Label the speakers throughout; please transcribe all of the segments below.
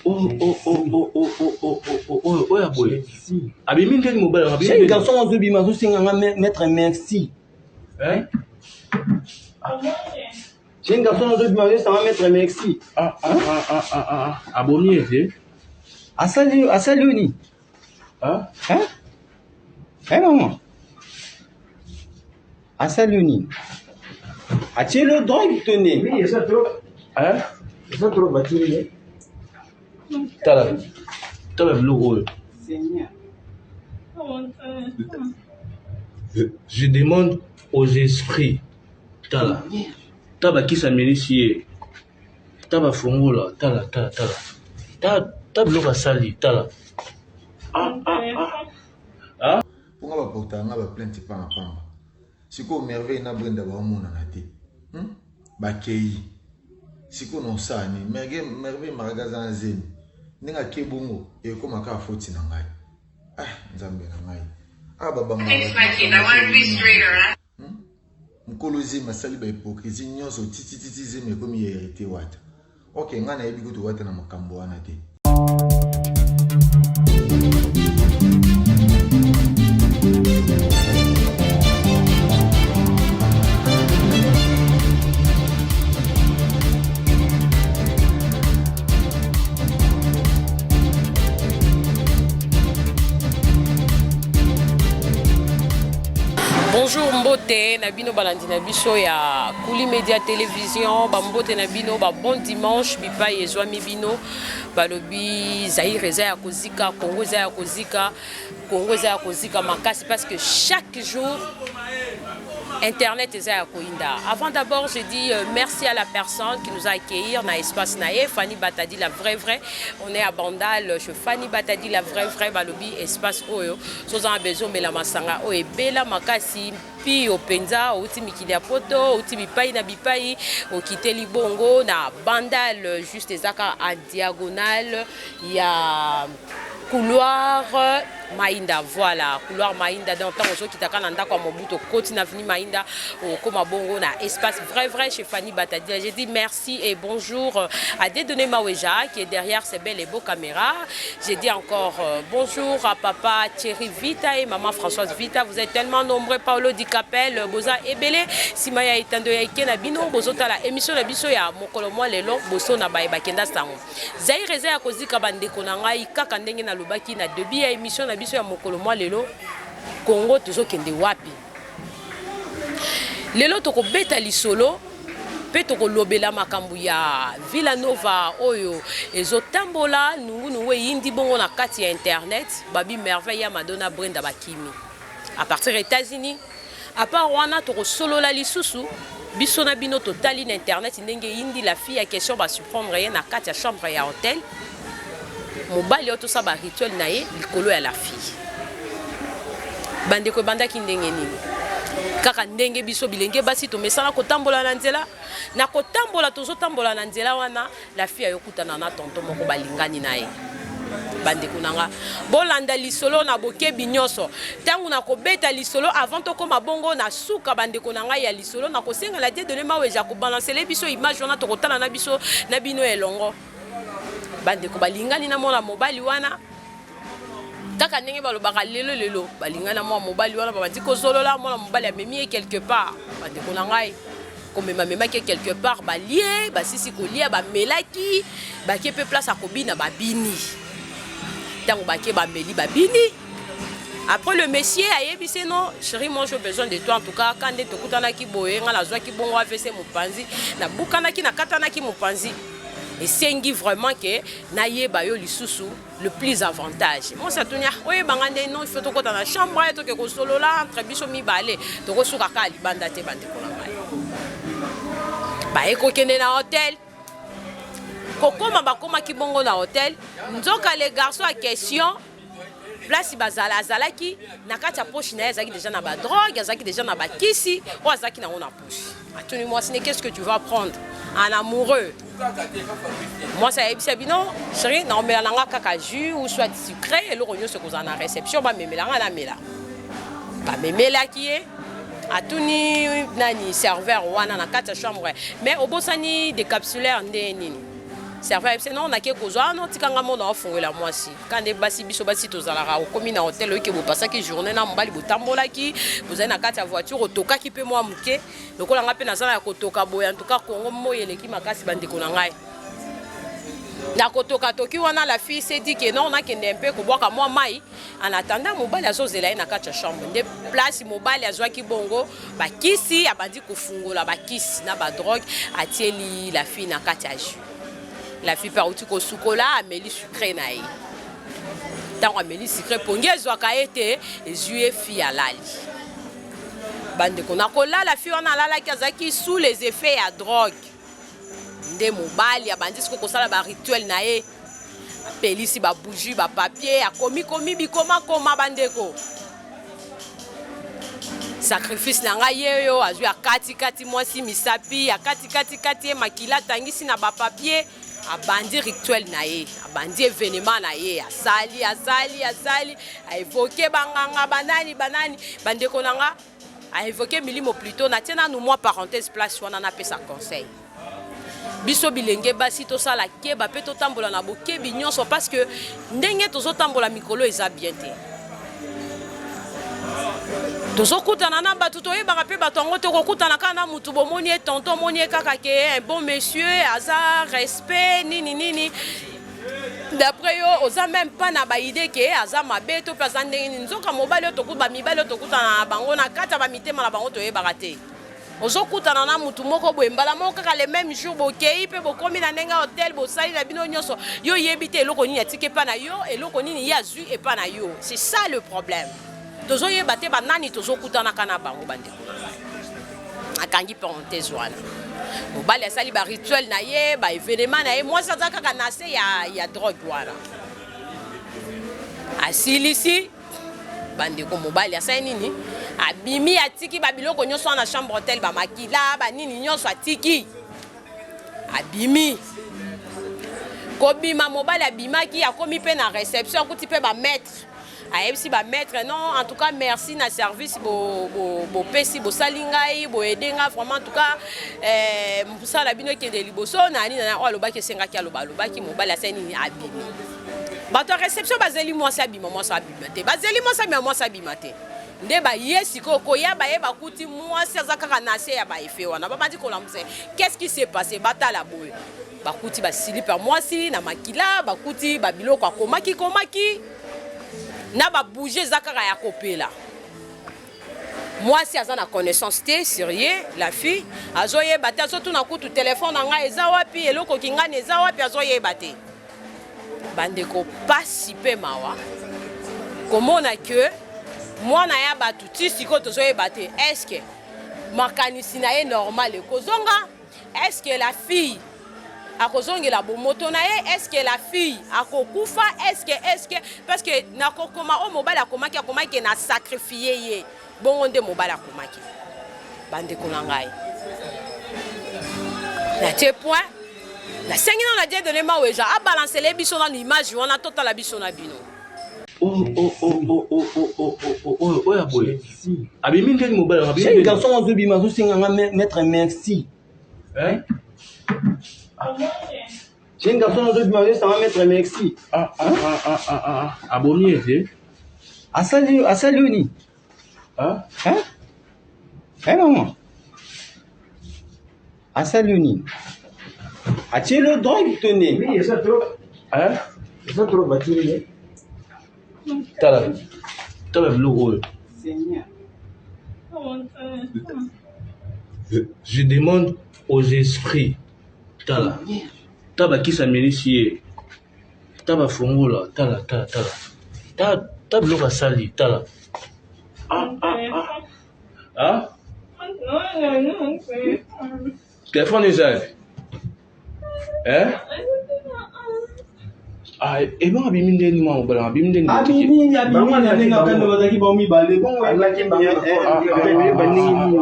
Speaker 1: Oh, oh, oh, oh, oh, oh, oh, oh, oh, oyo oyo ya boye abimi ndeni mobali yango abimi
Speaker 2: Jeune
Speaker 1: ndeni
Speaker 2: garçon azobima azosenga nga maître merci.
Speaker 1: Hein?
Speaker 2: Jeune garçon azobima azosenga nga maître merci.
Speaker 1: Ah, ah, ah, ah, ah, ah. abomi ye te
Speaker 2: Asali asali yo nini?
Speaker 1: Ah?
Speaker 2: Hein? Hein maman? Asali yo nini? Atieli yo drogue to nini?
Speaker 3: Oui, eza drogue.
Speaker 1: Hein?
Speaker 3: Eza drogue batieli ye.
Speaker 1: Tala, tala biloko oyo.
Speaker 2: Seigneur.
Speaker 1: Je demande aux esprits. Tala. Tala bakisi amelisi ye. Tala bafongola. Tala, tala, tala. Tala, tala biloko asali. Tala. Ah, ah, ah. Ah?
Speaker 4: Po nga ba portaka nga ba plainte pamba pamba. Sikoyo Merveille na Brenda baomonana te. Hmm? Bakeyi. Sikoyo na osala nini? Merveille, Merveille Maraga aza na zemi. Ndenge ake bongo ekoma kaka foti na ngai. Ah, Nzambe na ngai. Ah, babamba
Speaker 5: Thanks, Mikey. I wanted to be straighter. Huh?
Speaker 4: Hmm? Mokolo zemi asali ba hypocrisie nyonso titititi zemi ekomi ya héritier wata. Ok, ngai nayebi kutu wata na makambo wana te.
Speaker 6: Bonjour mbote na bino balandi na biso ya Kuli Media Television, ba mbote na bino ba bon dimanche bipai ezwami bino balobi Zaire eza ya kozika, Congo eza ya kozika, Congo eza ya kozika makasi parce que chaque jour Internet eza ya koinda. Avant d'abord, je dis euh, merci à la personne qui nous a accueillis na espace na ye, Fanny Batadi la vraie vraie. On est à Bandal, je Fanny Batadi la vraie vraie balobi espace oyo. Soza na besoin mela masanga oyo ebela makasi pio penza outi mikili ya poto, outi bipai na bipai, okiteli bongo na Bandal juste ezaka en diagonale ya couloir Maïnda voilà couloir Maïnda donc ntango ozokitaka na ndako ya Mobutu okoti na avenue Maïnda okoma bongo na espace vrai vrai chez Fanny Batadia j'ai dit merci et bonjour à Dieudonné Maweja qui est derrière ces belles et beaux caméras j'ai dit encore euh, bonjour à papa Thierry Vita et maman Françoise Vita vous êtes tellement nombreux Paolo Di Capel Boza Ebele sima ya etando ya ike na bino bozotala émission na biso ya mokolo mwa lelo boso na baye bakenda sango Zaïre eza ya kozika ba ndeko na ngai kaka ndenge nalobaki na debut ya emission na biso ya mokolo mwa lelo Congo tozokende wapi lelo tokobeta lisolo mpe tokolobela makambo ya Villa Nova oyo ezotambola nungunungu eyindi bongo na kati ya internet babi merveille ya Madonna Brenda bakimi à partir ya États-Unis À part wana tokosolola lisusu biso na bino totali na internet ndenge eyindi la fille ya question ba surprendre ye na kati ya chambre ya hotel mobali oyo tosala ba rituel na ye likolo ya la fille bandeko ebandaki ndenge nini kaka ndenge biso bilenge basi tomesana kotambola na nzela na kotambola tozotambola na nzela wana La fille ayokutana na tonton moko balingani na ye. Bandeko na nga, bolanda lisolo na bokebi nyonso. Ntango nakobeta lisolo avant tokoma bongo na suka, bandeko na ngai ya lisolo, nakosenga na Dieudonne Maweja kobalancele biso image wana, tokotala na biso na bino elongo. Bandeko balingani na mwana mobali wana kaka ndenge balobaka lelo lelo balingani na mwana mobali wana, babandi kozolola, mwana mobali amemi ye quelque part. Bandeko na ngai komema memaki ye quelque part balie basisi kolia bamelaki bake mpe place ya kobina babini ntango bake bameli babini après le monsieur ayebisi non chéri moi j'ai besoin de toi en tout cas ka nde tokutanaki boye ngai nazwaki bongo avc mopanzi nabukanaki nakatanaki mopanzi esengi vraiment ke nayeba yo lisusu le plus avantage mwasi atuni ah, oyeba nga nde non il faut tokota na chambre ye toke kosolola entre biso mibale tokosuka kaka libanda te bandeko na ngai baye kokende na hotel kokoma bakomaki bongo na hotel nzoka le garçon ya question place bazala azalaki na kati ya poche na ye azalaki deja na badrogue azalaki deja na bakisi oyo azalaki nango na poche atuni mwasi ne qu'est-ce que tu vas prendre un amoureux mwasi ayebisa bino chéri naomela na nga kaka jus ou soit sucré eloko nyonso ekozala na réception bamemela nga namela bamemelaki ye atuni nani serveur wana na kati ya chambre mais obosani décapsulaire nde nini. Serveur ayebisi non, nake kozwa ah non, tika nga mona ofungola mwasi. Ka nde basi, biso basi tozalaka, okomi na hotel, oyoki bopasaki journée na mobali, botambolaki, bozali na kati ya voiture, otokaki mpe mwa moke lokola nga mpe naza na ya kotoka boye. En tout cas Congo moi eleki makasi, bandeko na ngai. Na kotoka toki wana, la fille s'est dit que non, nakende mpe kobwaka mwa mai en attendant mobali azozela ye na kati ya chambre. Nde place mobali azwaki bongo bakisi, abandi kofungola bakisi na badrogue, atieli la fille na kati ya jus. La fille mpe auti kosukola, ameli sucre na ye. Ntango ameli sucre, pongi ezwaka ye te, ezwi ye, fille alali. Bandeko, na kolala fille wana alalaki, azalaki sous les effets ya drogue. Nde mobali abandi siko kosala barituel na ye, apelisi babougie, bapapier, akomikomi bikomakoma. Bandeko, sacrifice na ngai ye oyo azwi, akatikati mwasi misapi, akatikatikati ye makila, atangisi na bapapier, abandi rituel na ye, abandi événement na ye, asali, asali, asali, aévoquer banganga banani banani. Bandeko na nga, aévoquer milimo plutôt. Natie nanu mwa parenthèse place wana, napesa conseil. Biso bilenge basi, tosala keba mpe totambola na bokebi nyonso, parce que ndenge tozotambola mikolo eza bien te. Tozokutana na bato, toyebaka mpe bato yango. Tokokutana kaka na mutu, bomoni ye tonton, omoni ye kaka ke un bon monsieur, aza respect, nini nini. D'après yo, oza même pas na baidée ke aza mabe to mpe aza ndenge nini. Nzoka mobali oyo, bamibali oyo tokutana na bango, na kati ya bamitema na bango toyebaka te. Ozokutana na mutu moko boye, mbala moko kaka le même jour bokei mpe bokomi na ndenge ya hotel, bosali na bino nyonso. Yo oyebi te eloko nini atiki epa na yo, eloko nini ye azwi epa na yo. C'est ça le problème, tozoyeba te banani tozokutanaka na bango. Bandeko na ngai, akangi parenthèse wana. Mobali asali barituel na ye, baévénement na ye, mwasi aza kaka na se ya drogue wana. Asilisi, bandeko, mobali asali nini? Abimi, atiki babiloko nyonso wana na chambre hotel, bamakila, banini nyonso atiki, abimi. Kobima mobali abimaki, akomi mpe na réception, akuti mpe bamaître, ayebisi bamaître: "Non, en tout cas merci na service bopesi, bosali ngai, boaider nga vraiment. En tout cas mosala bino ekende liboso." Na nini oyo alobaki, esengaki aloba, alobaki. Mobali asali nini? Abimi. Bato ya réception bazeli mwasi abima, mwasi abima te. Bazeli mwasi abima, mwasi abima te. Nde baye sikoyo koya, baye bakuti mwasi aza kaka na se ya baeffets wana. Babandi kolamusa: "Qu'est-ce qui s'est passé?" Batala boye, bakuti basilipe ya mwasi na makila, bakuti babiloko akomaki komaki na babougie eza kaka ya kopela. Mwasi aza na connaissance te sur ye. La fille azoyeba te, azotuna kutu: "Telefone na ngai eza wapi? Eloko kingani eza wapi?" Azoyeba te. Bandeko, pasi mpe mawa komona ke mwana ya bato ti sikoyo tozoyeba te est-ce makanisi na ye normal ekozonga, est-ce la fille akozongela bomoto na ye, est-ce la fille akokufa, est-ce parce que nakokoma oyo mobali akomaki, akomaki na sacrifier ye bongo. Nde mobali akomaki. Bandeko na ngai, natie point. Nasengi nano na Dieudonné Maweja abalancele biso nano image wana, totala biso na bino.
Speaker 1: Oyo ya boye, abimi ndenge mobali abimi.
Speaker 2: Jeune garçon azobima, azosenga nga: "Maître, merci."
Speaker 1: Hein?
Speaker 2: Jeune garçon azobima, azosenga: "Maître, merci."
Speaker 1: Ah, ah, ah, ah, ah, ah. Abomi ye te.
Speaker 2: Asali, asali yo nini?
Speaker 1: Ah?
Speaker 2: Hein? Hein, maman, asali yo nini? Atieli yo drogue to nini?
Speaker 3: Oui, eza drogue.
Speaker 1: Hein?
Speaker 3: Eza drogue batieli ye.
Speaker 1: Tala, tala biloko oyo.
Speaker 2: Seigneur.
Speaker 1: Je demande aux esprits, tala, tala bakisi amelisi ye, tala bafongola, tala, tala, tala, tala, tala biloko asali, tala. Ah, ah, ah. Ah, telefone eza wapi? Eh? Ah, ebongo abimi ndeni? Mwa mobali abimi ndeni?
Speaker 2: Abimi, abimi na ndenge akanda, bazalaki bango mibale bongo. Oyeba ndenge nini?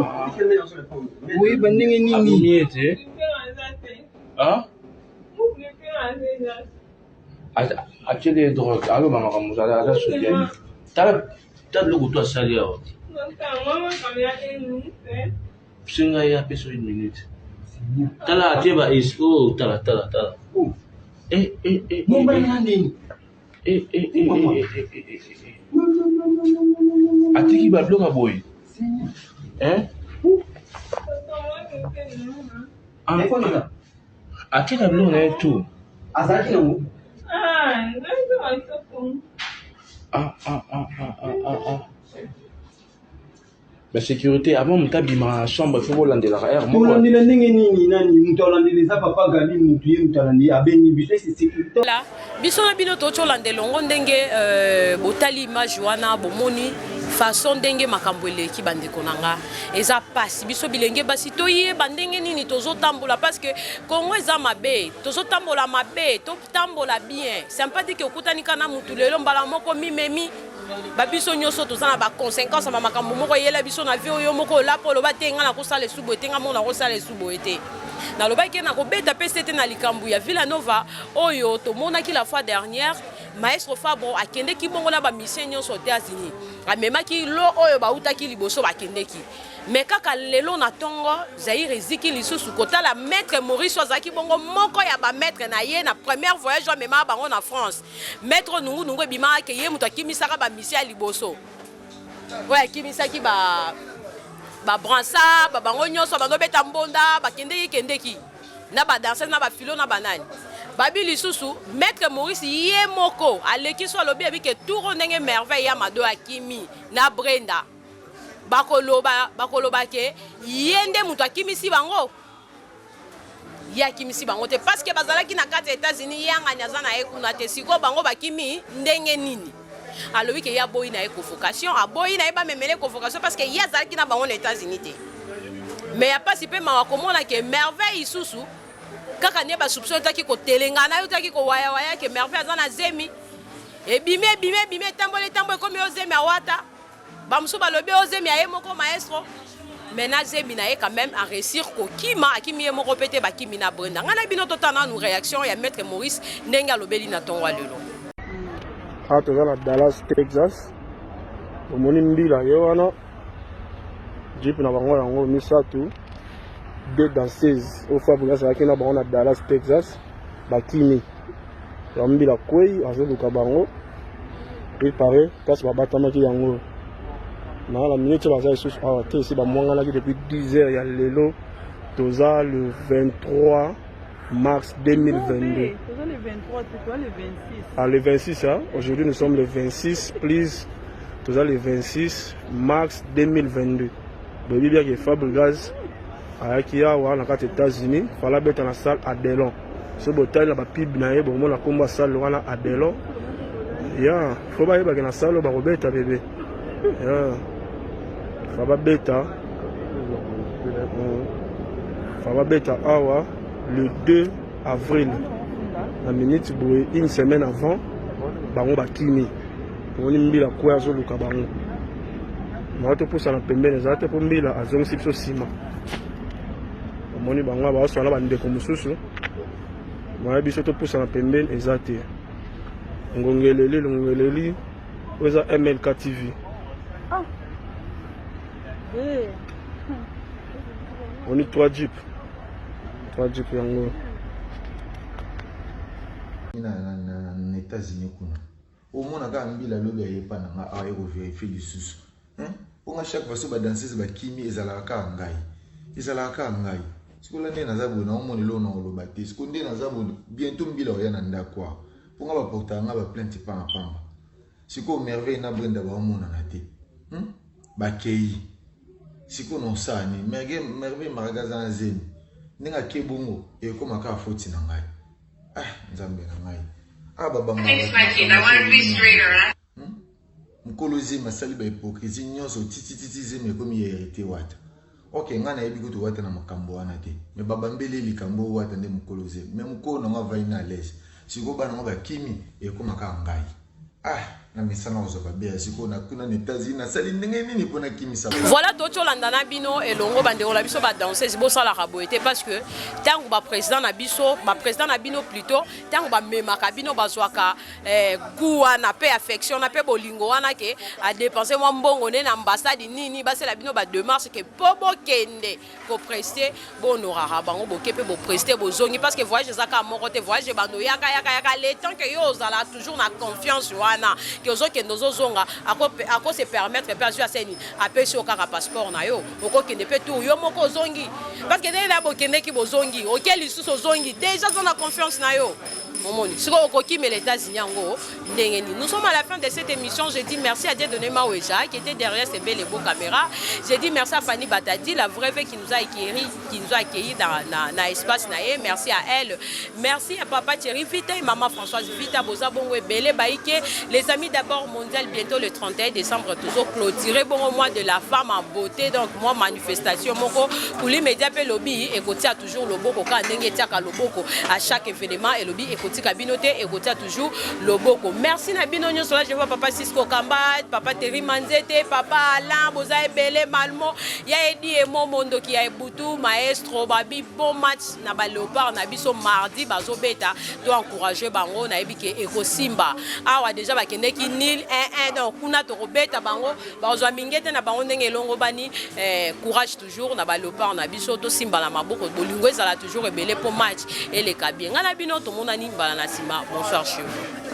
Speaker 2: Oyeba ndenge nini?
Speaker 1: Abomi ye te. Ah, atieli ye drogue, aloba makambo, aza soutien. Tala, tala biloko to asali awa. Senga ye apesa une minute. Tala, atie ba oh, tala, tala, tala. Eh, eh, eh,
Speaker 2: Mobali na ndeni.
Speaker 1: Eh, eh, eh, eh, eh, eh, eh, eh. Atiki babiloko ya boye. Hein? Ah, atika biloko na ye tout.
Speaker 2: Azalaki nango.
Speaker 1: Ah, ah, ah, ah, ah, ah, ah. Ba sécurité avant moto abimaka na chambre il faut bolandelaka heure moko.
Speaker 2: Kolandela ndenge nini nani moto alandela eza papa Gabi moto ye moto alandi abengi biso ese sécurité.
Speaker 6: La biso na bino toki olanda elongo ndenge botali image wana bomoni façon ndenge makambo eleki bandeko na nga eza pasi biso bilenge basi toyeba ndenge nini tozotambola parce que Congo eza mabe tozotambola mabe totambola bien c'est pas dit que okutani kaka na mutu lelo mbala moko mimemi ba biso nyoso toza na ba consequences ba makambo moko eyela biso na vie oyo moko olapa oloba te nga nakosala esu boye te nga moko nakosala esu boye te nalobaki ke nakobeta mpe sete na likambo ya Villanova oyo tomonaki la fois dernière maestro Fabro akendeki bongo na ba musiciens nyonso États-Unis amemaki lo oyo bautaki liboso bakendeki mais kaka lelo na tongo Zaïre eziki lisusu kotala maître Maurice azalaki bongo moko ya ba maître na ye na première voyage amemaka bango na France. Maître nungu nungu ebimaka ke ye moto akimisaka ba musiciens ya liboso oyo akimisaki ba ba bransa ba bango nyonso bandobeta mbonda bakendeki kendeki na ba danseuse na ba philo na banani babi lisusu maître Maurice ye moko aleki so alobi abi ke tour ndenge merveille ya mado akimi na Brenda bakoloba bakoloba ke ye nde moto akimisi bango ye akimisi bango te parce que bazalaki na kati ya États-Unis yangani aza na ye kuna te sikoyo bango bakimi ndenge nini alobi ke ye aboyi na ye convocation aboyi na ye bamemele convocation parce que ye azalaki na bango na États-Unis te mais ya pasi mpe mawa komona ke merveille lisusu kaka nde basoupçon etaki kotelengana yo otaki kowayawaya ke merveille aza na zemi ebimi ebimi ebimi etamboli etamboli ekomi yo zemi awata Ba mosusu balobi oyo zemi ya ye moko maestro mais na zemi na ye quand même a réussir kokima akimi ye moko pe te bakimi na Brenda ngai na bino totala nanu réaction ya maître Maurice ndenge alobeli na tongo ya lelo.
Speaker 7: Awa toza na Dallas Texas, omoni mbila ye wana jeep na bango yango misato deux danseuses oyo Fabregas azalaki na bango na Dallas Texas bakimi ya mbila kwei azoluka bango il paraît place babatamaki yango na la minute baza lisusu awa te esi bamwanganaki depuis 10 heures ya lelo toza le 23 mars 2022.
Speaker 8: Non, le 23, c'est toi le 26.
Speaker 7: Ah, le 26, hein? Aujourd'hui, nous sommes le 26, please. Toza le 26 mars 2022. Boyebi bien que Fabregas ayaki awa na kati États-Unis, fala beta na salle Adelon. So botali na ba pub na ye bomona kombo ya salle wana Adelon. Ya, faut bayebake na salle bakobeta bebe. Ya. Fa babeta. Fa babeta awa le 2 avril. Na minute boye une semaine avant bango bakimi. Omoni mbila kwe azoluka bango. Mawa topusana pembeni ezala te mpo mbila azongisi biso nsima. Omoni bango baoswana bandeko mosusu. Moya biso topusana pembeni eza te. Ngongeleli ngongeleli oyo eza MLK TV.
Speaker 8: Ah. Eh.
Speaker 7: Oni 3 jeep. 3 jeep yango.
Speaker 4: Na, na, na, na États-Unis kuna. Omona kaka mbila lobi aye epa na nga awa ye ko verifier lisusu hein po nga chaque fois soki ba danseuse ba kimi ezalaka kaka ngai ezalaka kaka ngai sikoyo la nde naza boye naomona eloko na koloba te sikoyo nde naza boye bientôt mbila oya na ndako awa po nga baportaka nga ba plainte pamba pamba sikoyo merveille na brenda baomonana te hmm? bakei sikoyo na osala nini merveille maraga aza na zemi ndenge ake bongo ekoma kaka foti na ngai Ah, nzambe na ngai. Ah, baba hmm? Mokolo zemi asali ba hypocrisie nyonso titititi zemi ekomi ya hérité wata. Ok, ngai nayebi kutu wata na makambo wana te. Mais babambeli ye likambo wata nde mokolo zemi. Mais mokolo na ngai avandi na l'aise. Sikoyo bana ngo bakimi ekoma kaka ngai. Ah. Na mesana kozwa babea sikoyo na kuna na Etats-Unis nasali ndenge nini mpo nakimisa.
Speaker 6: Voilà, totolanda na bino elongo bandeko na biso badanseuse, bosalaka boye te, parce que ntango baprésident na biso, baprésident na bino plutôt, ntango bamemaka bino, bazwaka goût wana mpe affection na mpe bolingo wana ke adépenser mwa mbongo nde na ambassade nini, basala bino badémarche ke mpo bokende koprester, bohonoraka bango, boke mpe boprester, bozongi, parce que voyage eza kaka moko te. Voyage ebando yaka yaka yaka, le temps ke yo ozala toujours na confiance wana ke ozokende, ozozonga, akose permettre mpe azwi aseni, apesi yo kaka passeport na yo, okokende mpe tour yo moko, ozongi, parce que ndenge na bokendeki, bozongi, oke lisusu, ozongi, déjà aza na confiance na yo. Omoni sikoyo okokimela États-Unis yango ndenge nini? Nous sommes à la fin de cette émission. Je dis merci à Dieudonné Maweja qui était derrière ces belles et beaux caméras. Je dis merci à Fanny Batadi, la vraie vie, qui nous a accueillis, qui nous a accueillis dans na espace na ye. Merci à elle. Merci à papa Thierry Vita et maman Françoise Vita. Boza bongo ebele baike. Les amis d'abord mondial, bientôt le 31 décembre, toujours clôturé bongo mois de la femme en beauté. Donc moi manifestation moko Kuli Média pe lobi ekotia toujours loboko ka ndenge etiaka loboko à chaque événement. Elobi ekotika bino te, ekotia toujours loboko. Merci na bino nyonso. Là je vois papa Cisco Kamba, papa Terry Manzete, papa Alain, boza ebele. Malmo ya Edi Emo Mondoki ya Ebutu maestro babi, bon match na ba Léopard na biso mardi bazobeta, to encourager bango. Nayebi ke ekosimba. Awa déjà bakendeki nil 1-1, donc kuna tokobeta bango, bazwa mingete na bango ndenge elongo bani. Courage toujours na baléopard na biso, tosimba na maboko, bolingo ezala toujours ebele mpo match eleka bien. Ngai na bino tomonani mbala na nsima. Bonsoir chez vous.